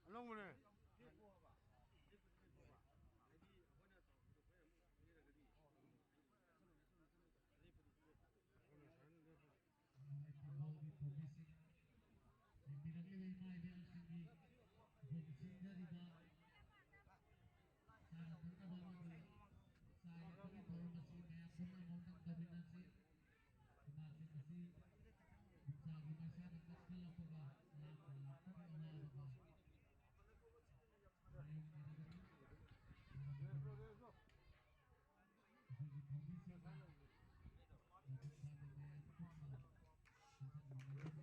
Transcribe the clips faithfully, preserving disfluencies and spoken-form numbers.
ꯑꯅꯧꯕꯅꯦ꯫ ꯐꯨꯠꯕꯣꯜꯒꯤ ꯊꯧꯃꯤꯁꯤꯡ, ꯌꯦꯡꯕꯤꯔꯛꯂꯤꯕ ꯏꯃꯥ ꯏꯕꯦꯜꯁꯤꯡꯒꯤ ꯑꯩꯈꯣꯏꯅ ꯁꯤꯟꯖꯔꯤꯕ ꯆꯥꯅ ꯊꯛꯅꯕ ꯑꯃꯗꯤ ꯆꯥ ꯌꯦꯟꯕꯒꯤ ꯊꯧꯔꯝ ꯑꯁꯤ ꯃꯌꯥꯝ ꯄꯨꯝꯅ ꯑꯃꯨꯛꯇꯪ ꯇꯧꯃꯤꯟꯅꯁꯤ꯫ ꯏꯃꯥꯁꯤꯡ ꯑꯁꯤ ꯅꯨꯡꯁꯥꯒꯤ ꯃꯩꯁꯥꯅ ꯀꯛꯊꯠꯂꯛꯄꯒ ꯂꯥꯞꯅ ꯂꯥꯛꯄꯒꯤ ꯑꯋꯥꯕꯒ ꯃꯥꯌꯣꯛꯅꯔꯒꯅꯤ꯫ ꯑꯩꯈꯣꯏꯒꯤ ꯊꯧꯃꯤꯁꯤꯡꯅ ꯃꯄꯨꯡ ꯐꯥꯅ ꯃꯌꯥꯝ ꯄꯨꯝꯅ ꯍꯟꯖꯟꯃꯤꯟꯅꯔꯤꯕ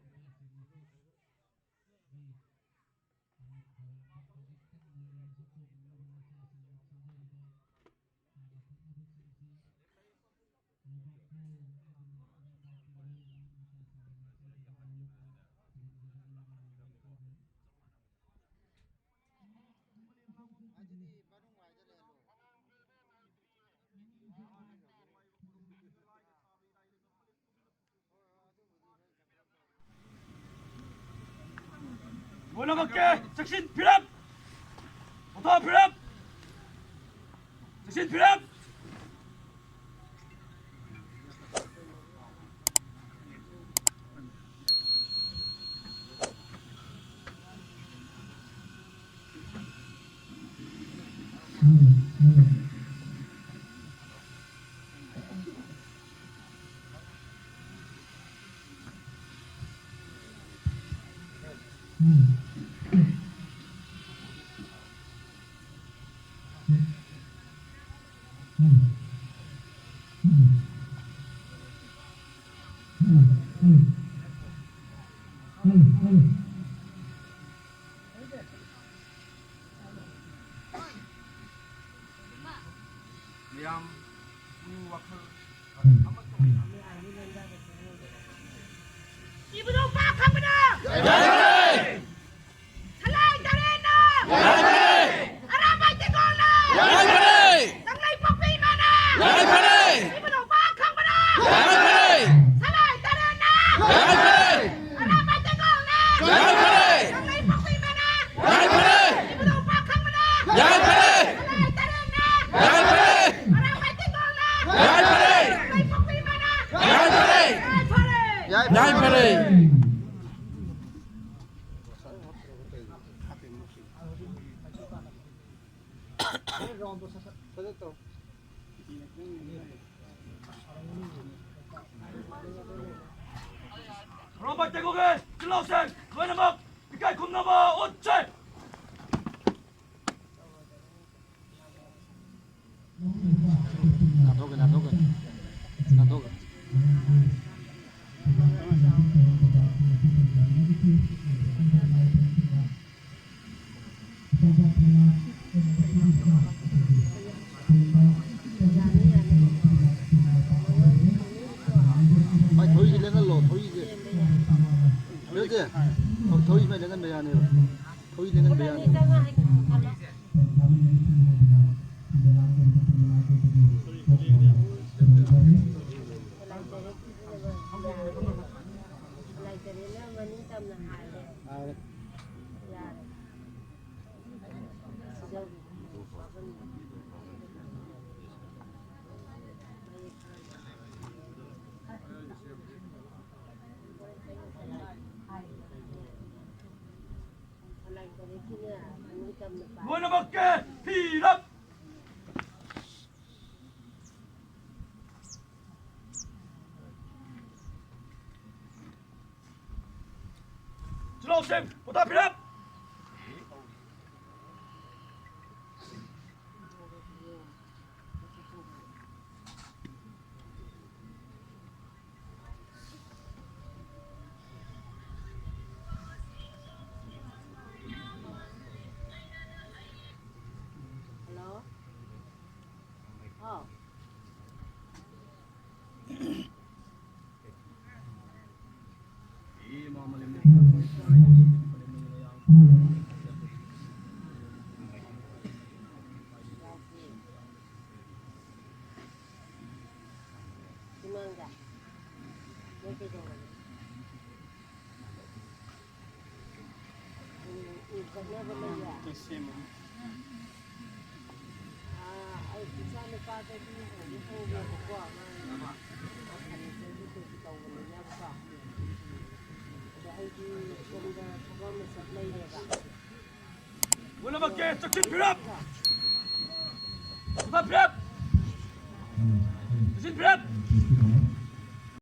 ꯏꯃꯥꯁꯤꯡ ꯑꯁꯤꯒꯤ ꯊꯧꯔꯝ ꯍꯧꯖꯤꯛꯇꯪ ꯂꯣꯏꯔꯕꯁꯨ ꯀꯣꯛꯅꯅꯕ ꯃꯆꯥꯁꯤꯡꯅ ꯁꯤꯟꯖꯔꯤꯕ ꯆꯥꯅ ꯊꯛꯅꯕꯁꯤꯡꯁꯤ ꯂꯧꯕꯤꯈꯣ ꯍꯥꯏꯗꯨꯅ ꯑꯉꯥꯡ ꯃꯆꯥꯁꯤꯡꯅ ꯉꯥꯡꯖꯔꯤꯕ ꯃꯥꯌꯣꯛꯅ ꯈꯨꯔꯨꯝꯖꯔꯒ ꯂꯥꯏꯅꯤꯡꯕ ꯂꯩꯖꯔꯦ꯫ ꯑꯗꯨꯗꯤ ꯃꯅꯨꯡ ꯋꯥꯏꯗ ꯂꯩꯍꯜꯂꯣ꯫ ꯂꯧꯈꯠꯀꯦ꯫ ꯆꯦꯛꯁꯤꯟ ꯐꯤꯔꯞ! ꯄꯣꯊꯥ ꯐꯤꯔꯞ! ꯆꯦꯛꯁꯤꯟ ꯐꯤꯔꯞ! ꯃꯌꯥꯝ ꯄꯨꯛꯅꯤꯡ ꯋꯥꯈꯜ ꯑꯃꯠꯇ ꯑꯣꯏꯅ ꯏꯕꯨꯙꯧ ꯄꯥ ꯈꯪꯕꯅ! ꯁꯂꯥꯏ ꯇꯔꯦꯠꯅ! ꯑꯔꯥꯕꯥꯏ ꯇꯦꯡꯒꯣꯜꯅ! ꯀꯪꯂꯩ ꯄꯣꯛꯄꯤ ꯏꯃꯥꯅ! ꯏꯕꯨꯙꯧ ꯄꯥ ꯈꯪꯕꯅ! ꯁꯂꯥꯏ ꯇꯔꯦꯠꯅ! ꯑꯔꯥꯕꯥꯏ ꯇꯦꯡꯒꯣꯜꯅ! ꯀꯪꯂꯩ ꯄꯣꯛꯄꯤ ꯏꯃꯥꯅ! ꯏꯕꯨꯙꯧ ꯄꯥ ꯈꯪꯕꯅ! ꯁꯂꯥꯏ ꯇꯔꯦꯠꯅ! ꯑꯔꯥꯕꯥꯏ ꯇꯦꯡꯒꯣꯜꯅ! ꯀꯪꯂꯩ ꯄꯣꯛꯄꯤ ꯏꯃꯥꯅ! ꯌꯥꯏꯐꯔꯦ! ꯌꯥꯏꯐꯔꯦ! ꯔꯣꯝꯕ ꯇꯦꯡꯒꯣꯜꯒꯤ ꯆꯤꯜꯍꯥꯎꯁꯦ ꯂꯣꯏꯅꯃꯛ ꯏꯀꯥꯏ ꯈꯨꯝꯅꯕ ꯎꯠꯁꯦ꯫ ꯅꯥꯟꯊꯣꯛꯀꯦ, ꯅꯥꯟꯊꯣꯛꯀꯦ, ꯅꯥꯟꯊꯣꯛꯀꯦ꯫ ꯚꯥꯏ, ꯊꯧꯔꯤꯁꯦ ꯂꯦꯡꯍꯜꯂꯣ, ꯊꯧꯔꯤꯁꯦ꯫ ꯊꯧꯔꯤꯁꯦ, ꯊꯧꯔꯤ ꯁꯨꯃꯥꯏꯅ ꯂꯦꯡꯍꯟꯕ ꯌꯥꯅꯦꯕ꯫ ꯊꯧꯔꯤ ꯂꯦꯡꯍꯟꯕ ꯌꯥꯅꯦꯕ꯫ ꯂꯣꯏꯅꯃꯛꯀꯤ ꯐꯤꯔꯞ! ꯆꯤꯜꯍꯥꯎꯁꯤꯡ ꯄꯣꯊꯥ ꯐꯤꯔꯞ! ꯍꯜꯂꯣ꯫ ꯍꯥꯎ꯫ ꯏꯃꯥꯡꯗ꯫ ꯅꯣꯏ ꯀꯩꯗꯧꯔꯒꯦ? ꯎꯝ, ꯎꯝ, ꯀꯛꯅꯕ ꯂꯩꯌꯦ꯫ ꯑꯥ, ꯑꯩ ꯏꯆꯥ ꯅꯨꯄꯥꯗꯗꯤ ꯍꯧꯗꯤ ꯍꯧꯔꯦꯕꯀꯣ, ꯃꯥ ꯐꯔꯅꯤꯆꯔꯒꯤ ꯀꯩꯒꯤ ꯇꯧꯕꯅꯤꯅꯕꯀꯣ꯫ ꯑꯗꯣ ꯑꯩꯗꯤ ꯁꯣꯝꯗ ꯊꯕꯛ ꯑꯃ ꯆꯠ ꯂꯩꯔꯦꯕ꯫ ꯄꯨꯝꯅꯃꯛꯀꯤ ꯆꯦꯛꯁꯤꯟ ꯐꯤꯔꯞ! ꯆꯦꯛꯁꯤꯟ ꯐꯤꯔꯞ! ꯆꯦꯛꯁꯤꯟ ꯐꯤꯔꯞ!